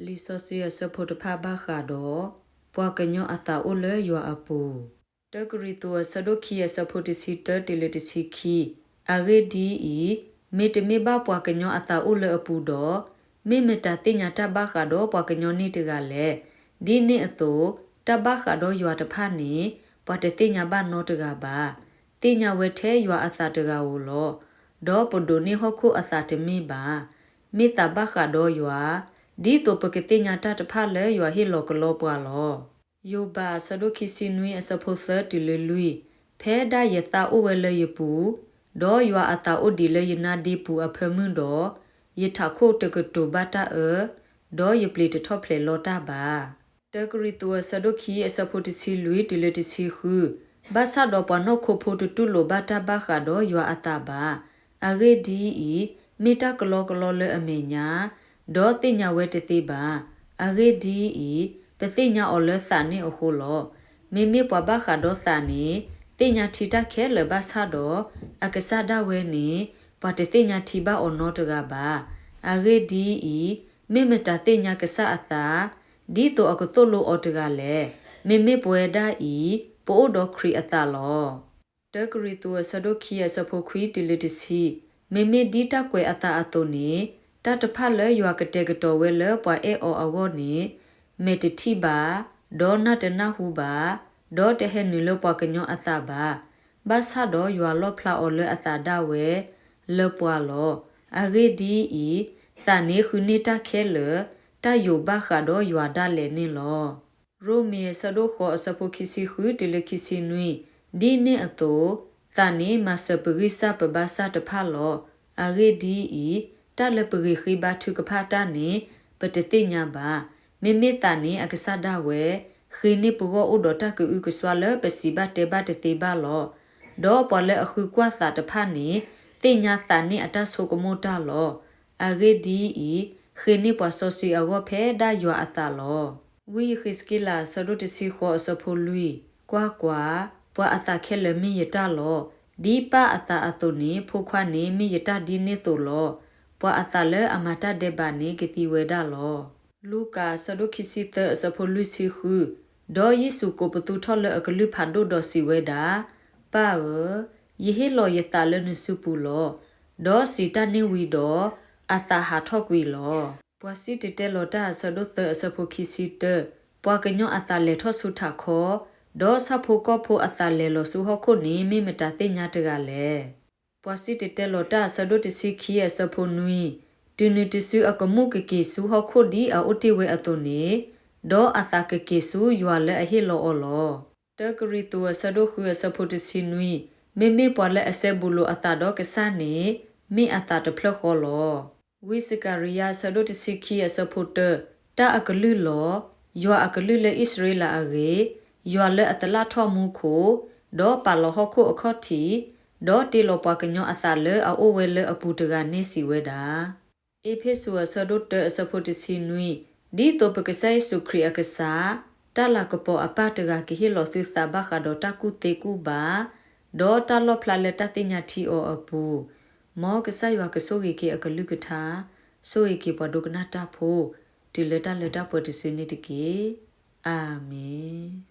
လံာ်စီဆှံအဆၢဖိတဖၣ်ဘၣ်ဃးဒီး ပှၤကညီအသးအိၣ်လၢယွၤအပူၤ, တၢကရံၣ်သူးအဆၢဒိၣ်ခံအဆၢဖိတဆံတၢတုၤလၢတဆံခံ, အဂ့ၢ်ဒ်အံၤ, မ့တမ့ၢ်ဘၣ်ပှၤကညီအသးအိၣ်လၢအပူၤဒီး, မ့ၢ်မတၤသ့ၣ်ညါတၢ်ဘၣ်ဃးဒီးပှၤကညီန့ၣ်တဂၤလဲၣ်. ဒ်န့ၣ်အသိး, တၢ်ဘၣ်ဃးဒီးယွၤတဖၣ်န့ၣ် ပှၤတသ့ၣ်ညါဘၣ်နီတဂၤဘၣ်. သ့ၣ်ညါဝဲထဲယွၤအသးတဂၤဧိၤလီၤ. ဒီးပဒိးန့ၢ်ဟီၣ်ခိၣ်အသးတမ့ၢ်ဘၣ်. မ့ၢ်သးဘၣ်ဃးဒီးယွၤ, ဒ်သိးပကသ့ၣ်ညါတၢ်တဖၣ်လၢယွၤဟ့ၣ်လီၤကလီပှၤလီၤ. ယိၤဘးအဆၢဒိၣ်ခံဆံနွံအဆၢဖိသၢတုၤလၢလွံၢ်, ဖဲဒၣ်ယသးအိၣ်ဝဲလၢယပူၤ, ဒီးယွၤအသးအိၣ်ဒံးလၢယနါဒ့ပူၤအဖၢမုၢ်ဒီး, ယထးခိၣ်တကတိၤဘၣ်တၢ်အၢ, ဒီးယပျ့ၤတထီၣ်ဖျဲးလီတၢ်ဘၣ်. တၢကရံၣ်သူးအဆၢဒိၣ်ခံအဆၢဖိတဆံလွံၢ်တုၤလၢတဆံဃု, ဘၣ်ဆၣ်ဒီးပှၤနီၢ်ခိဖိတတူၢ်လိာ်ဘၣ်တၢ်ဘၣ်ဃးဒီးယွၤအသးဘၣ်. အဂ့ၢ်ဒ်အံၤ, မ့ၢ်တၢ်ကလီကလီလၢအမဲာ်ညါ, ဒီးသ့ၣ်ညါဝဲတသ့ဘၣ်. အဂ့ၢ်ဒ်အံၤ, ပသ့ၣ်ညါအီၤလၢသးန့ၣ်အဃိလီၤ. မ့မ့ၢ်ပှၤဘၣ်ဃးဒီးသးန့ၣ်, သ့ၣ်ညါထံတၢ်ခဲလၢာ်ဘၣ်ဆၣ်ဒီး, အကစၢ်ဒၣ်ဝဲန့ၣ်, ပှၤတသ့ၣ်ညါထံဘၣ်အီၤနီတဂၤဘၣ်. အဂ့ၢ်ဒ်အံၤ, မ့ၢ်မတၤသ့ၣ်ညါကစၢ်အသး, ဒ်သိးအကသိၣ်လိအီၤတဂၤလဲၣ်. မ့မ့ၢ်ပဝဲဒၣ်အံၤ, ပအိၣ်ဒီးခရံာ်အသးလီၤ. တၢကရံၣ်သူးအဆၢဒိၣ်ခံအဆၢဖိခွံတုၤလၢတဆံ, မ့မ့ၢ်ဒ်တၢ်ကွဲးအသးအသိးန့ၣ်, တၢ်တဖၣ်လၢယွၤကတဲာ်ကတီၤဝဲလၢပှၤအဲၣ်အီၤအဂီၢ်န့ၣ်, မဲာ်တထံၣ်ဘၣ်, ဒီးနၢ်တနၢ်ဟူဘၣ်, ဒီးတဟဲနုာ်လၢပှၤကညီအသးဘၣ်. ဘၣ်ဆၣ်ဒီးယွၤလီၣ်ဖျါအီၤလၢအသးဒၣ်ဝဲ, လၢပှၤလီၤ. အဂ့ၢ်ဒ်အံၤ, သးန့ၣ်ဃုန့ၢ်တၢ်ခဲလၢာ်, တၢ်ယိာ်ဘၣ်ဃးဒီးယွၤဒၣ်လဲာ်န့ၣ်လီၤ. ရိမ့ၤအဆၢဒိၣ်ဃိးအဆၢဖိခံဆံဃုတုၤလၢခံဆံနွံ, ဒ်န့ၣ်အသိး, သးန့ၣ်မၤစၢၤပဂံၢ်စၢ်ပဘါစၢ်တဖၣ်လီၤ. အဂ့ၢ်ဒ်အံၤ, တၢ်လၢပဂ့ၤဃ့ဘါထုကဖၣ်တၢ်န့ၣ်, ပတသ့ၣ်ညါဘၣ်. မ့မ့ၢ်သးန့ၣ်အကစၢ်ဒၣ်ဝဲ, ဃ့န့ၢ်ပဂီၢ်အိၣ်ဒီးတၢ်ကအုကစွါလၢပစံးဘၣ်တဲဘၣ်တသ့ဘၣ်လီၤ. ဒီးပှၤလၢအဃုကွၢ်သးတဖၣ်န့ၣ်, သ့ၣ်ညါသးန့ၣ်အတၢ်ဆိကမိၣ်တၢ်လီၤ. အဂ့ၢ်ဒ်အံၤ, ဃ့န့ၢ်ပှၤစီဆှံအဂီၢ်ဖဲဒၣ်ယွၤအသးလီၤ. ဝံယဃ့းစက့လးအဆၢဒိၣ်တဆံဃိးအဆၢဖိလွံၢ်, ကွၢ်ကွၢ်, ပှၤအသးခဲလၢာ်မ့ၢ်ယတၢ်လီၤ. ဒ်ပၢ်အသးအသိးန့ၣ် ဖိခွါန့ၣ်မ့ၢ်ယတၢ်ဒ်န့ၣ်သိးလီၤ. ပှၤအသးလၢအမၤတၢ်ဒဲးဘးန့ၣ်ကသံဝဲဒၣ်လီၤ. လူၤကၣ်အဆၢဒိၣ်ခံဆံသၢအဆၢဖိလွံၢ်ဆံဃု, ဒီးယ့ၣ်ၡူးကိးပသူထီၣ်လၢအကလုၢ်ဖးဒိၣ်ဒီးစံးဝဲဒၣ်, ပၢ်ဧၢ, ယဟ့ၣ်လီၤယသးလၢနစုပူၤလီၤ. ဒီးစံးတၢ်န့ၣ်ဝံၤဒီး, အသးဟးထီၣ်ကွံာ်လီၤ. ပှၤစံၣ်တဲၤတဲလီၤတၢ်အဆၢဒိၣ်သၢအဆၢဖိခံဆံတၢ, ပှၤကညီအသးလဲၤထီၣ်ဆူထးခီ, ဒီးဆၣ်ဖိကီၢ်ဖိအသးလဲၤလီၤဆူဟီၣ်ခိၣ်န့ၣ် မ့ၢ်မတၤသ့ၣ်ညါတဂၤလဲၣ်. ပှၤစံၣ်တဲၤတဲလီၤတၢ်အဆၢဒိၣ်တဆံခံအဆၢဖိနွံ, တုၤနုၤတစုအကမူၣ်ကက့ၤဆူဟီၣ်ခိၣ်ဒ်အအိၣ်တ့ၢ်ဝဲအသိးန့ၣ်, ဒီးအသးကက့ၤဆူယွၤလၢအဟ့ၣ်လီၤအီၤလီၤ. တၢကရံၣ်သူးအဆၢဒိၣ်ဃုအဆၢဖိတဆံနွံ, မ့မ့ၢ်ပှၤလၢအစဲဘူးလိာ်အသးဒီးကစၢ်န့ၣ်, မ့ၢ်အသးတဖျၢၣ်ဃီလီၤ. ဝံစကၤရံယါအဆၢဒိၣ်တဆံခံအဆၢဖိတၢ, တၢ်အကလုၢ်လီၤ. ယွၤအကလုၢ်လၢအံၣ်စရ့လးအဂ့ၢ်, ယွၤလၢအသလၣ်ထီၣ်မူခိၣ်, ဒီးပာ်လီၤဟီၣ်ခိၣ်အခီၣ်ထံး, ဒီးတ့လီၤပှၤကညီအသးလၢအအိၣ်ဝဲလၢအပူၤတဂၤန့ၣ်စံးဝဲဒၣ်. အ့းဖ့းစူးအဆၢဒိၣ်တၢအဆၢဖိတဆံနွံ, ဒ်သိးပကစၢ်ယ့ၣ်ၡူးခရံာ်အကစၢ်, တၢ်လၤကပီၤအပၢ်တဂၤကဟ့ၣ်လီၤသုသးဘၣ်ဃးဒီးတၢ်ကူၣ်သ့ကူၣ်ဘၣ်, ဒီးတၢ်လီၣ်ဖျါလၢတၢ်သ့ၣ်ညါထံအီၤအပူၤ, မ်ကစၢ်ယွၤကဆိၣ်ဂ့ၤက့ၤအကလုၢ်ကထါ, ဆိၣ်ဂ့ၤက့ၤပှၤဒိကနၣ်တၢ်ဖိ, တုၤလၢတၢ်လၢတၢ်ပှဲၤတစုန့ၣ်တက့ၢ်. အၤမ့ၣ်.